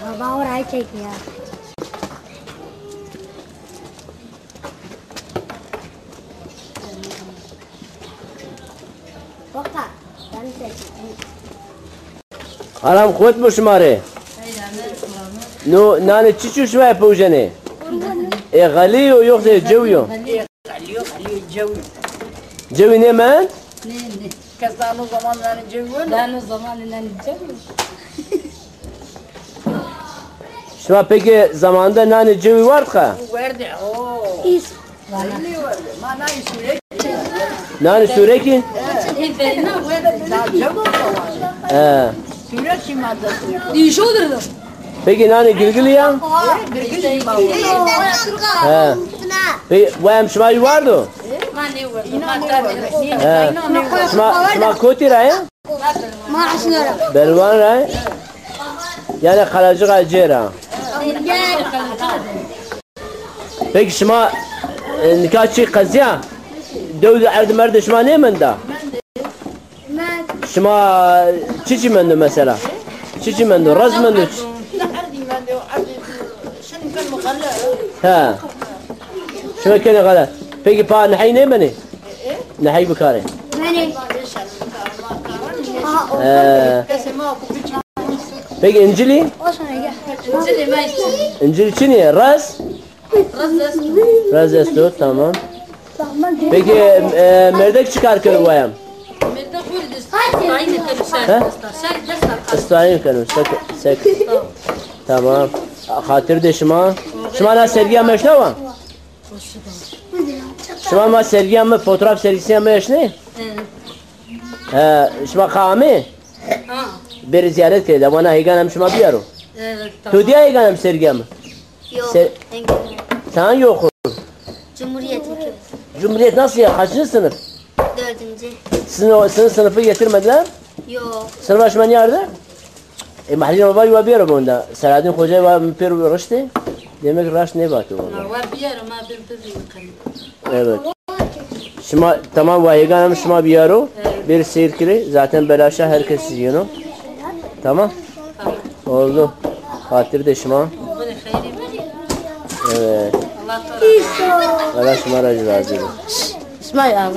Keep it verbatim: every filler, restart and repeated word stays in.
Baba orayı çek ya. Baba, ben çekeyim. Haram xwet bo şima rê. No nanê çiçî yo şima pewcenê? E, xelî yo yoxse cewî yo? Xelî yo, xelî yo, cewî. Cewî nêmend? Nê, nê. Kes dano zaman nanê cewî weno? Dano zaman nanê cewî. Şima peki zamanında nanê cewî ward xa? Werde, o. Îs. Werde, ma nanê sûrekî. Nanê sûrekî? He. Sûrekî ma de. Peki nanê gilgilî ya? Gilgilî ma. He. Peki wayam şima yî wardo? He. Şima, şima kotî ra ya? Ma Asnora. Belwan ra. Yanî Qerecixa cêra. Peki şima, e, nika çi qezîya? Dew de erd merdê şima nêmenda? Şima çiçî mendo mesela? Çiçî mendo? Rez mendo? He. Şima kenê xele. Peki pa nehey nêbenê? Nehey bikarê. Benê. Ee, peki incilî? Olsun Ege. İncilî çinî? Rez? Rez esto, tamam. Peki, e, merdek çi kar keno wayam? Merdek xo rê dest, tayin keno, ser desta, ser desta. Tayin keno, sek, sek. Tamam. Xatir de şima. Şima na sergiya meşnawa? Şima ma sergiya mi, fotoğraf sergisiya mi eşnê? He, şima qa amê? Ha. Bêrê zîyaret kerê de, wana hêgan em şima biyaro. Evet, tamam. To diya hêgan em sergiya mi? Yok, engel. Sen yok. Cumhuriyet ülkesi. Cumhuriyet nasıl ya? Kaçıncı sınıf? Dördüncü. Sizin o, sizin sınıfı getirmediler? Yok. Sınıf aşma nerede? E, Mahrî ma va wa biyaro bonda. Selahaddin Xoca va mi pêro riştê. Demek raşt nêvato bonda. Ma wa biyaro, ma bin bibîn. Evet. Şima tamam, wa hêgan em şima biyaro. Evet. Bir seyir kirê. Zaten belaşa herkes yeno. Tamam. Tamam. Oldu. Xatir de şima. Evet. Allah şima ra razı olsun. Şima ya.